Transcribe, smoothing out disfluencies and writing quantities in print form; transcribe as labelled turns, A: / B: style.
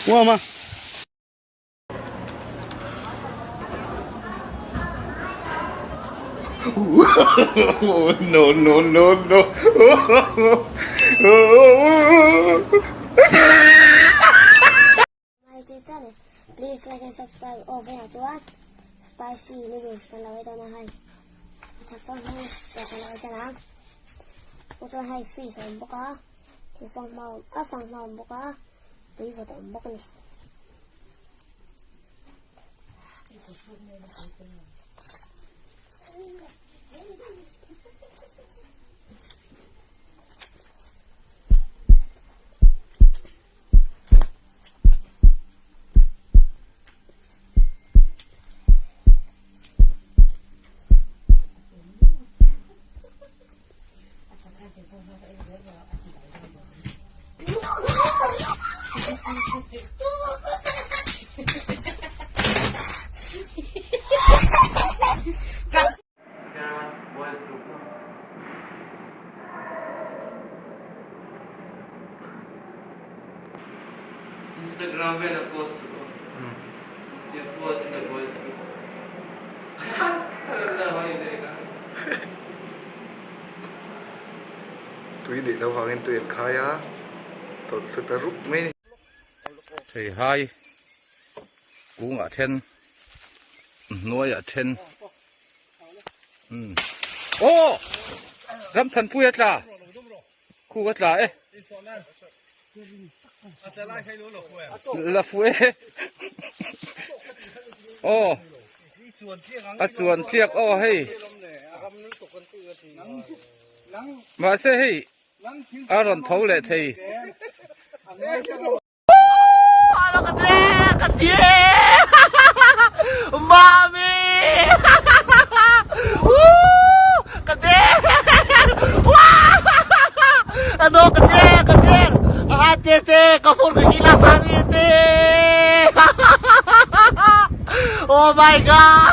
A: Uama.
B: No, no, no, no.
C: My YouTube channel. Please like and subscribe. Oh, velah chuan spicy noodles kan lo ei dawn a hei. A thak fang hmang te kan lo ei dawn ang. Aw chuan hei fish a awm bawk a, thil fanghma a awm a fanghma a awm bawk a, tui vawt a awm bawk a ni.
D: Instagram vela post chu aw. Your post in the boys group.
B: Tui neih loh vangin tui an khai a, tawlh thlu ta rup mai a ni.
E: Theihai kungah then hnuaiah then aw Ramthanpui a tla khu a tla e la fu e aw a chuan tliak aw hei mahse hei a rawn tho leh thei.
F: Oh my god!